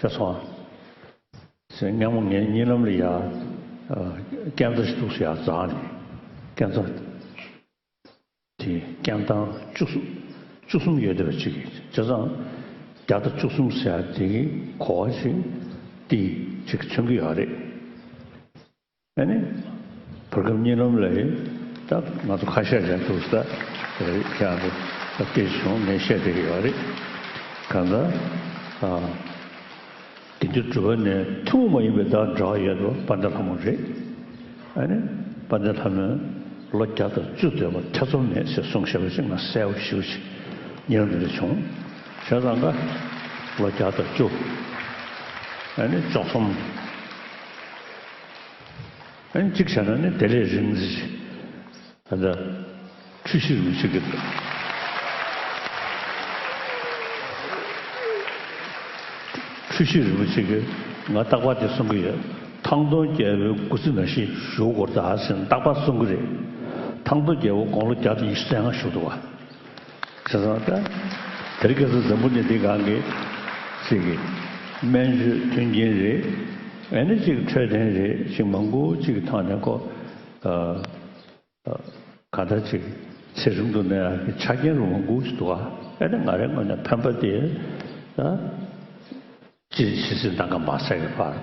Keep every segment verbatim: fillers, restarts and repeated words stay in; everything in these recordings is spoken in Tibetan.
ཤེས་སོང་ཨ། ཟེར་སྔ་མོ་ངའི་གཉིད་ལམ་ལ་ཡ། ཨ། རྐྱེན་རྩ་ཞིག་འདུག་ཟེར་ཡ་འཛག་ནས། རྐྱེན་རྩ་དེ་རྐྱེན་ཐང་བཅུ་གསུམ་བཅུ་གསུམ་ཡོད་བསྡད་པ་ཅིག་གིས། བྱས་ཙང་བརྒྱ་དང་བཅུ་གསུམ་ཟེར་ཡ་དེ་གི་གོ་བ་ཞིག་དེ་ཅིག་མཚོན་གྱི་ཡོད་རེད། ཨ་ནི། བར་སྐབས་གཉིད་ལམ་ལ་ཡིན། ད་ང་ཚོ་ཁ་ཤས་ཀྱང་འདུག་ས། ཁྱེད་རང་ཚོ་སྐད་ཆ་བྱུང་ངས་བཤད་བསྡད་ཀྱི་ཡོད་རེད། གང་ལྟར། ཨ། དགེ་འདུན་གྲུབ་པ་ནས་ཐུན་མོང་མ་ཡིན་པའི་བདག་འབྲེལ་བ་ཡོད་པ་དཔལ་ལྡན་ལྷ་མོ་རེད། ཨ་ནི། དཔལ་ལྡན་ལྷ་མོས་ལོ་བརྒྱ་དང་བཅུ་སྡོད་པར་ཐེ་ཚོམ་མེད་ཟེར་གསུངས་བཞག་པ་ཞིག་ང་གསལ་པོ་ཞེ་པོ་ཅིག་གཉིད་ལམ་དེ་འདྲ་བྱུང་། བྱས་ཙང་ཀ་ལོ་བརྒྱ་དང་བཅུ། ཨ་ནི་བཅུ་གསུམ། ཨ་ནི་གཅིག་བྱས་ན་ནི་དེ་ལས་རིང་ཙམ་ཞིག་ད་ལྟ་འཁྲུལ་ཞིག་རིན་པོ་ཆེ་གིས། འཁྲུལ་ཞིག་རིན་པོ་ཆེ་གིས་ང་རྟག་པར་དེ་གསུང་གི་ཡོད། ཐང་སྟོང་རྒྱལ་པོའི་སྐུ་ཚེ་ནང་བཞིན་བཞུགས་དགོས་རེད་ད་ཟེར་ནས་རྟག་པར་གསུང་གི་རེད། ཐང་སྟོང་རྒྱལ་པོ་དགུང་ལོ་བརྒྱ་དང་ཉི་ཤུ་རྩ་ལྔ་བཞུགས་འདུག་བ། བྱས་ཙང་ད་དེ་རིང་ཁ་སང་འཛམ་བུ་གླིང་འདི་སྒང་གི་ཅིག་གི་སྨན་བཅོས་མཐུན་རྐྱེན་རེད། ཨ་ནི་ཅིག་འཕྲོད་བསྟེན་རེད། ཅིག་མང་པོ་ཅིག་གི་ཐོག་ནས་ཁོ། ཨ། གང་ལྟར་ཅིག་ཚེ་རིང་དུ་གནས་ཡག་གི་ཆ་རྐྱེན་རུ་མང་པོ་ཞིག་འདུག་ཨ། ཨ་ནི་ང་རའི་ངོས་ནས་ཕན་པ་དེ་ད་ཅི་ཇི་སྲིད་ལྡང་ཁ་མ་ཟེར་བའི་བར་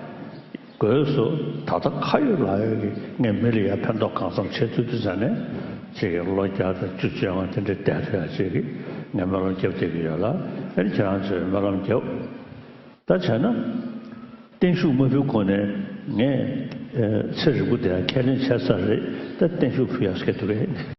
དགོས་སོ། ད་ལྟ་ཁ་ཡོད་ལག་ཡོད་ཀྱི་ངས་མི་ལ་ཡ་ཕན་ཐོགས་གང་འཚམ་བྱེད་ཐུབ་དུས་ཙ་ནས་ཅིག་ལོ་བརྒྱ་དང་བཅུ་བཅོ་ལྔ་དེ་འདྲའི་བསྡད་ཐུབ་ཡག་ཅིག་གི་ངས་སྨོན་ལམ་རྒྱབ་བསྡད་ཀྱི་ཡོད་ལ། ཨ་ནི་ཁྱེད་རང་ཚོས་སྨོན་ལམ་རྒྱབ། ད་བྱས་ན། བརྟན་བཞུགས་མ་ཕུལ་གོང་ནས་ངས་ཨ་ཚེ་རིང་པོ་དེ་ཁས་ལེན་བྱས་ཚར་རེད། ད་བརྟན་བཞུགས་ཕུལ་ཡག་སྐད་འདུག་གས།